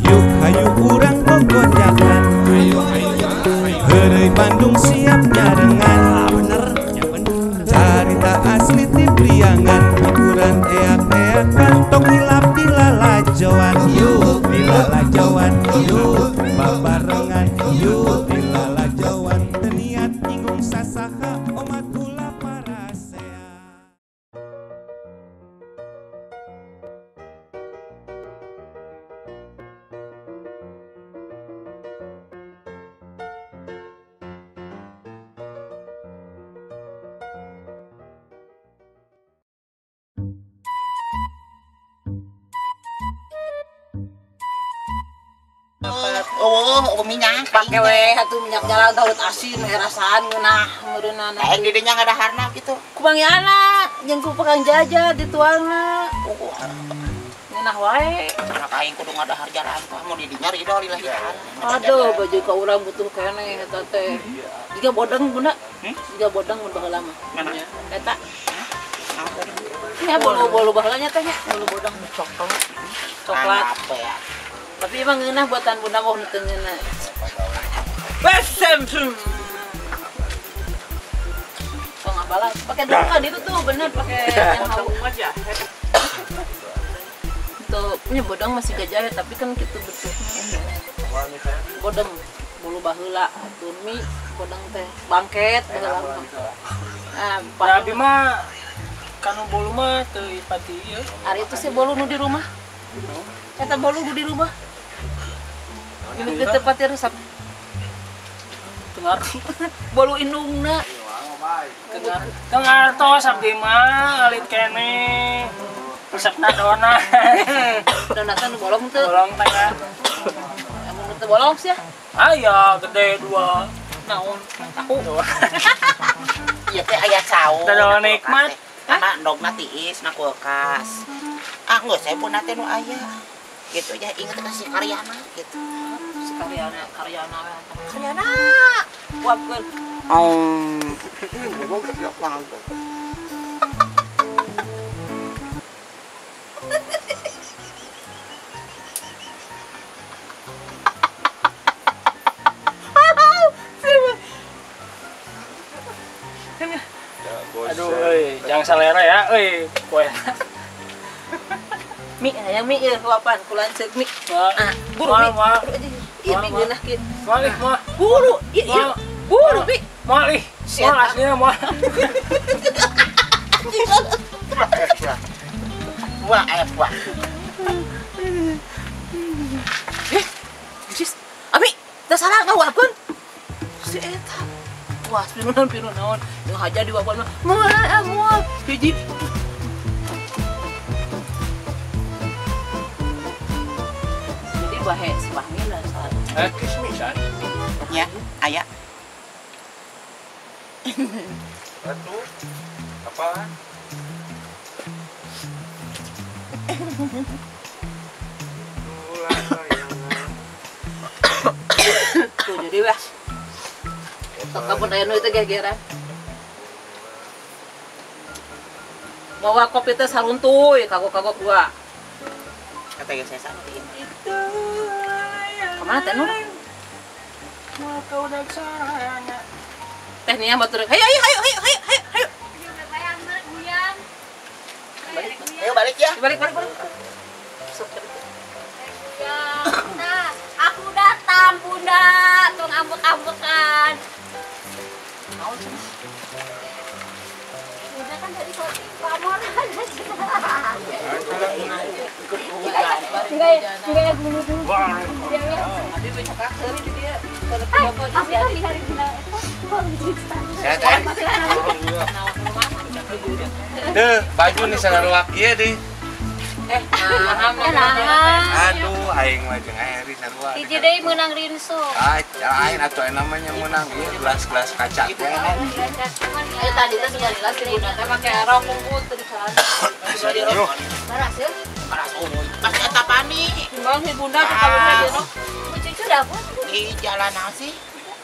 Yuk hayu urang gogojakan. Heureuy Bandung siap nyarengan. Carita asli ti Priangan, hiburan eak-eakan, tong hilap dilalajoan. Yuk dilalajoan, yuk babarengan, yuk dilalajoan. Teu niat nyinggung sasaha, omat ulah parasea. Oh, minyak pake we atuh minyak jalan tahu asin rasaan ngeunah meureunana. Aing di dinya ngadaharna kitu. Ku pangiana jeung ku Kang Jaja dituangna. Ngeunah wae. Anak aing kudu ngadahar jalan tah mun di dinya ridho lillahi ta'ala. Aduh, baju ka urang butuh keneh eta teh. Jiga bodeng bunda. Jiga bodeng mun baheula mah. Mana? Eta. Ya bolu-bolu baheula nya teh nya, bolu bodeng coklat. Coklat. Tapi emang ngeunah buatan bunda mah teu ngeunah. Wesem. Kok ngabalas? Pakai duka itu tuh bener pakai yang hawu aja. Tuh punya bodong masih gak jahe tapi kan gitu bentuknya. Bodong bolu baheula atuh mie bodong teh bangket baheula mah. Ah, abi mah kanu bolu mah teu ipati ieu. Ari itu sih bolu nu di rumah. Eta bolu nu di rumah. Ini teu tepati resep. Bolu indungna. Teu ngartos abdi mah alit keneh. Resepna donat. Donatna nu bolong teu? Bolong teh kan. Amun teu bolong sia. Aya gede dua. Naon? Tahu. Ieu teh aya cau. Teu nikmat. Karena endogna tiis na kulkas. Ah geus saya pun teh nu aya. Gitu ya inget ka si Karyana gitu. Si Karyana, Karyana. Karyana. Uapkeun. Aduh, euy, jangan selera ya, euy, kue. Mi, hayang mi ieu huapan ku lanceuk mi. Ah, buru mi. Ieu mi ngeunah kieu. Moal ih, moal. Buru, ieu ieu. Buru mi. Moal ih. Moal aslinya moal. Wah, wah. Eh, jis. Abi, teu salah ngahuapkeun. Si eta. Wah, pinunan pinunan naon. Jeung haja diwapuan mah. Moal, moal. Hiji. Jadi bahe si Fahmi lah saat. Kismisan. Ya, aya. Batu. Apaan? Tuh jadi wah. Kapan aya nu itu gegeran. Bawa kopi teh saruntuy, kagok-kagok gua. Kata ge saya santai. Kemana teh Nur? Teh nia batur. Hayu hayu hayu hayu hayu hayu. Hayu. Balik. Ayo balik ya. Balik balik balik. Sok. Nah, aku datang Bunda, tong ambek-ambekan. Bunda kan dari pamor aja. Enggak dulu dulu. Abi becakak seuri di dia. Sehat. Deh, baju nih saruak ieu deui. Aduh, aing mah jeung Eri sarua. Hiji deui meunang rinso. Ah, lain atuh namanya meunang ieu gelas-gelas kaca teh. Ayo tadi teh sudah jelas si Bunda teh make rok kumpul teu dicelana. Baras ya? Baras unguy. Pas eta pani. Timbang si Bunda teh kawin aja no. Bu cucu dapur. Di jalan nasi.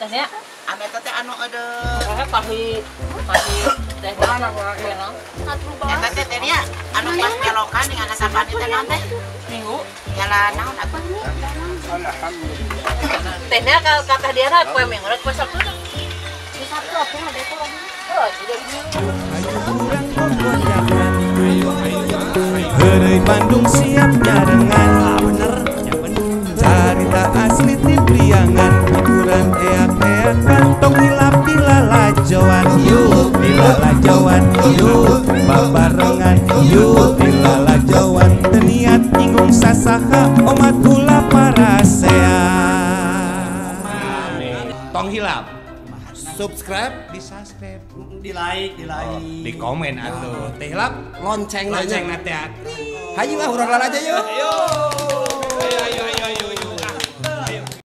Teh nya. Anu eta teh anu ada. Tahi tahi Teh Eta teh teh nya anu pas belokan dengan asapan teh naon teh? Minggu Jalan naon atuh? Teh nya kata dia na poe minggu rek poe Sabtu. Sabtu aku ada itu lagi. Oh, jadi minggu. Ayo urang gogonjakan. Heureuy Bandung siap nyarengan. Bener, ya bener. Carita asli ti Priangan, hiburan eak-eakan, tong hilap dilalajoan. Yuk dilalajoan, yuk babarengan, yuk dilalajoan. Teu niat nyinggung sasaha, omat ulah parasea. Tong hilap, Subscribe, di subscribe, di like, di like. di komen atuh. Teh hilap, Lonceng lonceng nanya. na teh. Hayu ah urang lalajo yuk. Ayo. Ayo ayo ayo.